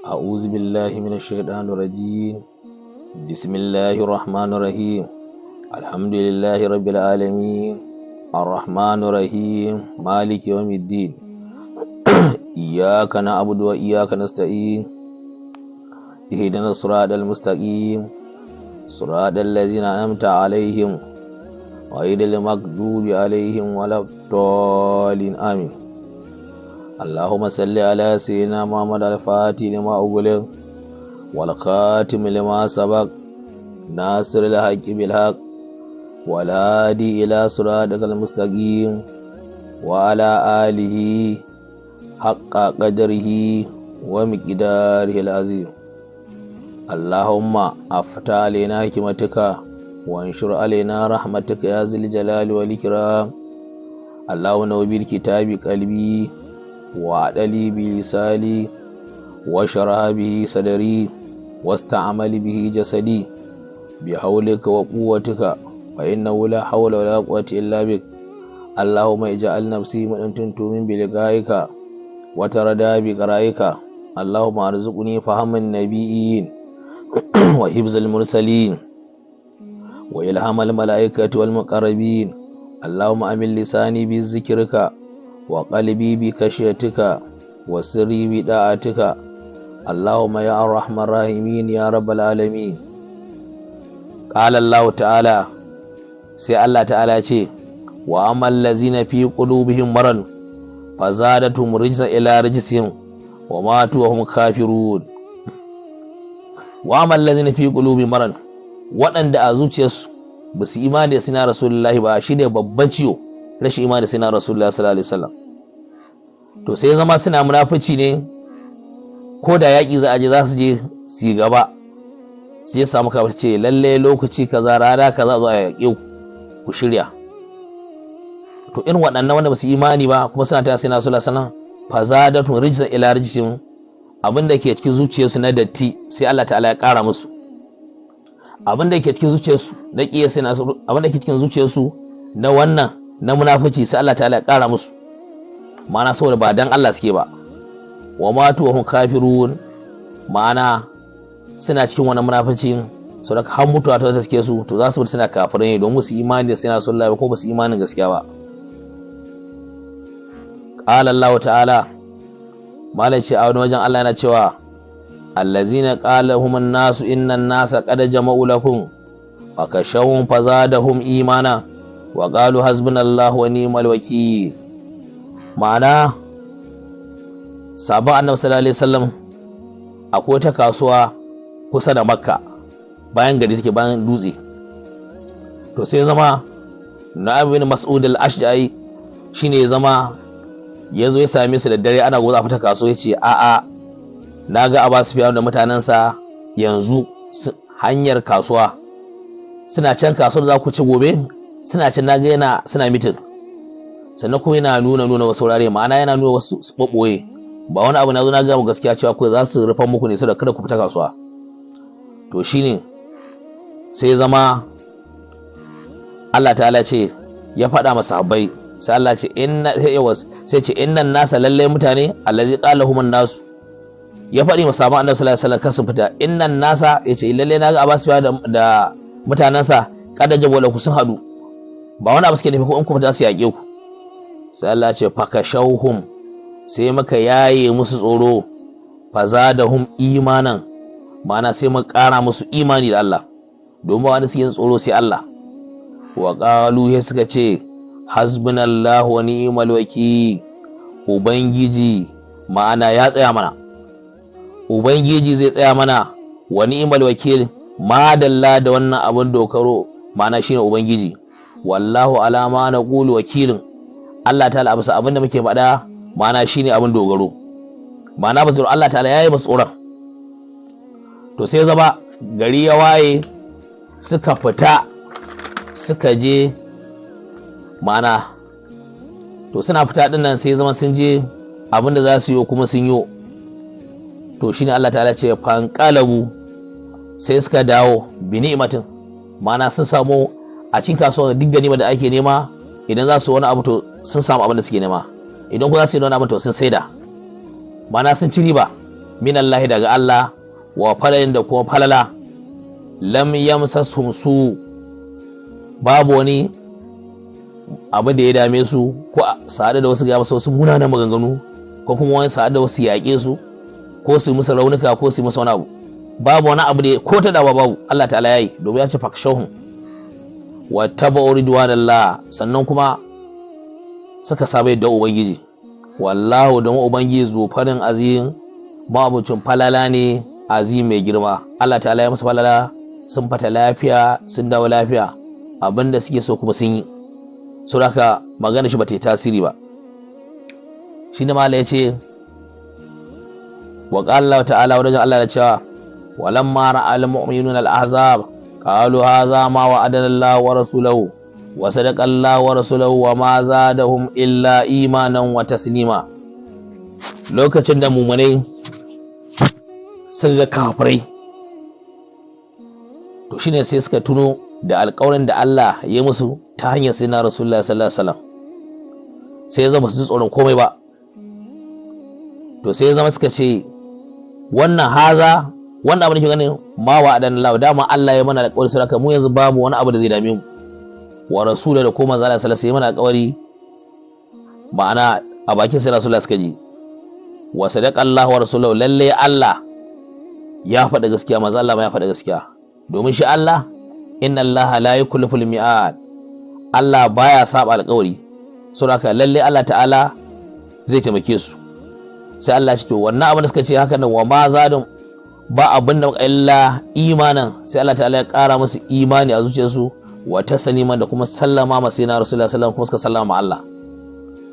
أعوذ بالله من الشيطان الرجيم. بسم الله الرحمن الرحيم. الحمد لله رب العالمين، الرحمن الرحيم، مالك يوم الدين. إياك نعبد وإياك نستعين. اهدنا الصراط المستقيم، صراط الذين أنعمت عليهم، غير المغضوب عليهم ولا الضالين. آمين. اللهم صل على سيدنا محمد الفاتح لما أغلق، والخاتم لما سبق، ناصر الحق بالحق، والهادي إلى صراطك المستقيم، وعلى آله حق قدره ومقداره العظيم. اللهم افتح علينا حكمتك وانشر علينا رحمتك يا ذي الجلال والإكرام. اللهم نور بالكتاب قلبي، وعدلي بلساني، وشرح به صدري، واستعمل به جسدي، بحولك وقوتك، فإنه لا حول ولا قوة إلا بك. اللهم اجعل نفسي من تؤمن بلقائك وترضى بقرائك. اللهم ارزقني فهم النبيين، وحفظ المرسلين، وإلهام الملائكة والمقربين. اللهم أمن لساني بذكرك، وقلبي بخشيتك، وسري بداعتك. اللهم يا أرحم الراحمين، يا رب العالمين. قال الله تعالى، sai Allah ta'ala ce: وأما الذين في قلوبهم مرض فزادتهم رجسا إلى رجسهم وماتوا وهم كافرون. وأما الذين في قلوبهم مرض، waɗanda a zuciyarsu ba su imani da sayyidina Rasulullahi ba, shine babban ciwo, rashin imani da sayyidina Rasulullahi sallallahu alaihi wasallam. To sai zama suna munafici ne, ko da yaƙi za a je, za su je su yi gaba, sai ya samu kamar ce lalle lokaci kaza, rana kaza zuwa yaƙe ku, ku shirya. To irin waɗannan wanda ba su imani ba kuma suna taya sayyidina Rasulullahi sallallahu alaihi wasallam, فزادتهم رجسا إلى رجسهم, abin da ke cikin zuciyarsu na datti sai Allah ta'ala ya ƙara musu. Abin da ke cikin zuciyarsu na ƙiyasa na, abin da ke cikin zuciyarsu na wannan na munafici, sai Allah ta'ala ya ƙara musu, ma'ana saboda ba dan Allah suke ba. وماتوا وهم كافرون, ma'ana suna cikin wannan munaficin, saboda har mutuwa ta suke su, to za su mutu suna kafirai ne, domin su imani da sayyidina Rasulullahi ko ba su imanin gaskiya ba. قال الله تعالى, malam ce a wani wajen Allah yana cewa: الذين قال لهم الناس إن الناس قد جمعوا لكم فاخشوهم فزادهم إيمانا وقالوا حسبنا الله ونعم الوكيل. Ma'ana sabon Annabi sallallahu alaihi wasallam, akwai ta kasuwa kusa da Makka, bayan gari take, bayan dutse. To sai zama Nu'aym bin Mas'ud al-Ashja'i shine ya zama ya zo ya same su da dare, ana goza fita kasuwa, ya ce: "A'a, na ga Abu Sufyan da mutanensa yanzu hanyar kasuwa, suna can kasuwar za ku ci gobe, suna can, na ga yana suna meeting." Sannan kuma yana nuna wasu wurare, ma'ana yana nuna wasu su ɓoɓɓoye. Ba wani abu, na zo na ga mu gaskiya cewa ko za su rufa muku ne saboda kada ku fita kasuwa. To shine sai zama Allah ta'ala ce ya faɗa masa sahabbai, sai Allah ce inna sai ce إن الناس, lalle mutane, الذي قال لهم الناس, ya faɗi masa sabon Annabi sallallahu alaihi wasallam kasu fita. إن الناس, yace lalle naga Abu Sufyan da mutanansa, قد جمعوا لكم, sun hadu, ba wani abu suke nufi ko in ku fita su yaƙe ku. Sai Allah ce: فاخشوهم, sai muka yaye musu tsoro, فزادهم إيمانا, ma'ana sai muka ƙara musu imani da Allah, domin wani suke tsoro sai Allah. وقالوا, ya suka ce: حسبنا الله ونعم الوكيل, Ubangiji ma'ana ya tsaya mana, Ubangiji zai tsaya mana, ونعم الوكيل, madalla da wannan abin dokaro, ma'ana shine Ubangiji. والله على ما نقول وكيل, Allah ta'ala abu abin da muke faɗa, ma'ana shine abin dogaro, ma'ana ba tsoro, Allah ta'ala yayi masu tsoron. To sai zama gari ya waye, suka fita suka je, ma'ana to suna fita din nan, sai zama sun je abin da za su yi kuma sun yi. To shine Allah ta'ala ce: فانقلبوا, sai suka dawo, بنعمة, ma'ana sun samu a cikin kasuwa duk ganima da ake nema. Idan za su wani abu, to sun samu abin da suke nema. Idan ku za su yi wani abu, to sun saida, ma'ana sun ci riba. Min Allah, daga Allah, wa falalin, da kuma falala. Lam yamsashum su, babu wani abu da ya dame su, ko sa'ada da wasu ga wasu munanan maganganu, ko kuma wani sa'ada da wasu yaƙe su, ko su yi musu raunuka, ko su yi musu wani abu. Babu wani abu da ko ta dawa babu. Allah ta'ala yayi domin ya ce fakshahum wa tabu ridwanallah. Sannan kuma suka saba yadda ubangiji. Wallahu, don ubangiji, zu farin azim, ma'abucin falala ne, azim, mai girma. Allah ta'ala ya musu falala, sun fata lafiya, sun dawo lafiya, abinda suke so kuma sun yi. So haka magana shi ba ta yi tasiri ba. Shi ne mala ya ce wa qala Allah ta'ala, wajen Allah da cewa walamma ra'al mu'minuna al-ahzab qalu hadha ma wa'adana Allah wa rasuluhu wa sadaqa Allah wa rasuluhu wa ma zadahum illa imanan wa taslima. Lokacin da mumunai sun ga kafirai, to shine sai suka tuno da alƙawarin da Allah ya musu ta hanyar sai na Rasulullah sallallahu alaihi wasallam, sai ya zama su ji tsoron komai ba. To sai ya zama suka ce wannan haza, wannan abu da ke ganin ma wa adan Allah, dama Allah ya mana alƙawari, sai mu yanzu babu wani abu da zai dame mu, wa rasula, da kuma manzo Allah sallallahu alaihi mana alƙawari, ma'ana a bakin sai Rasulullah suka ji. Wa sadaqa Allah wa rasuluhu, lalle Allah ya faɗa gaskiya, manzo Allah ma ya faɗa gaskiya, domin shi Allah, inna Allah la yukhlifu al-mi'ad, Allah baya saba alƙawari. Saboda haka lalle Allah ta'ala zai taimake su. Sai Allah ya ce to wannan abin da suka ce haka nan, wa ma zadun, ba abin da illa imanan, sai Allah ta'ala ya ƙara musu imani a zuciyarsu, wa tasliman, da kuma sallama ma sai na Rasulullah sallallahu alaihi wasallam, kuma suka sallama ma Allah.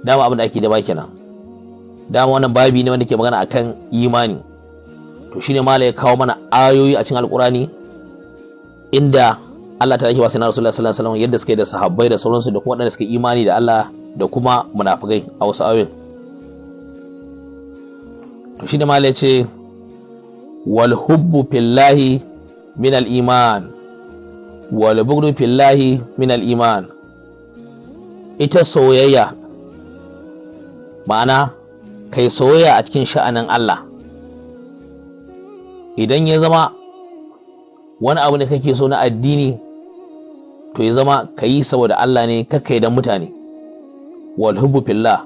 Dama abin da ake da ba kenan. Dama wannan babi ne wanda ke magana akan imani. To shine mala ya kawo mana ayoyi a cikin Alkurani inda Allah ta yake wasu na Rasulullah sallallahu alaihi wasallam, yadda suka yi da sahabbai da sauransu, da kuma waɗanda suka imani da Allah, da kuma munafikai a wasu ayoyin. To shine mala ya ce wal hubbu fillahi min al iman wal bughdu fillahi min al iman. Ita soyayya, ma'ana kai soyayya a cikin sha'anin Allah, idan ya zama wani abu ne kake so na addini, to ya zama ka yi saboda Allah ne, kakkai don mutane. Wal hubbu fillah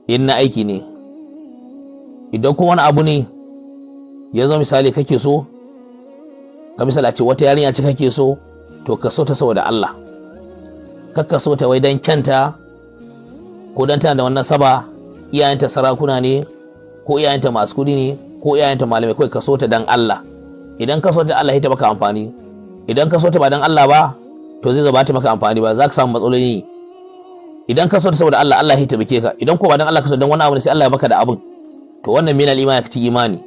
in na aiki ne. Idan kuma wani abu ne ya zama misali kake so, ka misali a ce wata yarinya ce kake so, to ka so ta saboda Allah. Kakka so ta wai don kyanta, ko don tana da wannan saba, iyayenta sarakuna ne, ko iyayenta masu kudi ne, ko iyayenta malamai. Kawai ka so ta dan Allah. Idan ka so ta Allah, ita maka amfani. Idan ka so ta ba dan Allah ba, to zai zaba ta maka amfani ba, za ka samu matsaloli. Idan ka so ta saboda Allah, Allah ya taimake ka. Idan ko ba dan Allah ka so, dan wani abu ne, sai Allah ya baka da abin. To wannan min al-imani, ka ci imani.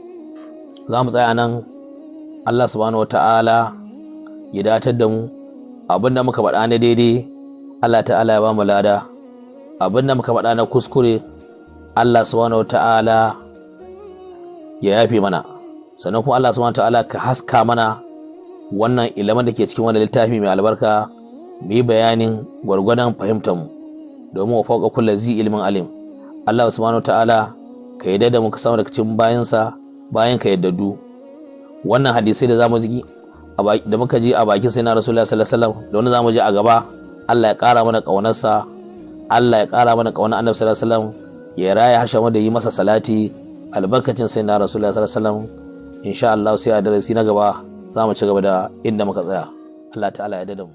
Za mu tsaya nan. Allah subhanahu wata'ala ya datar da mu. Abin da muka faɗa na daidai, Allah ta'ala ya ba mu lada. Abin da muka faɗa na kuskure, Allah subhanahu wata'ala ya yafe mana. Sannan kuma Allah subhanahu wata'ala ka haska mana wannan ilimin da ke cikin wannan littafi mai albarka, mu yi bayanin gwargwadon fahimtar mu, domin wa fawqa kulli zi ilmin alim. Allah subhanahu wata'ala ka yarda da mu, ka samu daga cikin bayansa, bayan ka yaddadu. Wannan hadisai da zamu ji, da muka ji a bakin sai na Rasulullah sallallahu alaihi wasallam, da wanda zamu ji a gaba, Allah ya ƙara mana ƙaunarsa, Allah ya ƙara mana ƙaunar Annabi sallallahu alaihi wasallam, ya raya harshen wanda yi masa salati albarkacin sai na Rasulullah sallallahu alaihi wasallam. Insha Allah sai a darasi na gaba za mu ci gaba da inda muka tsaya. Allah ta'ala ya dada mu.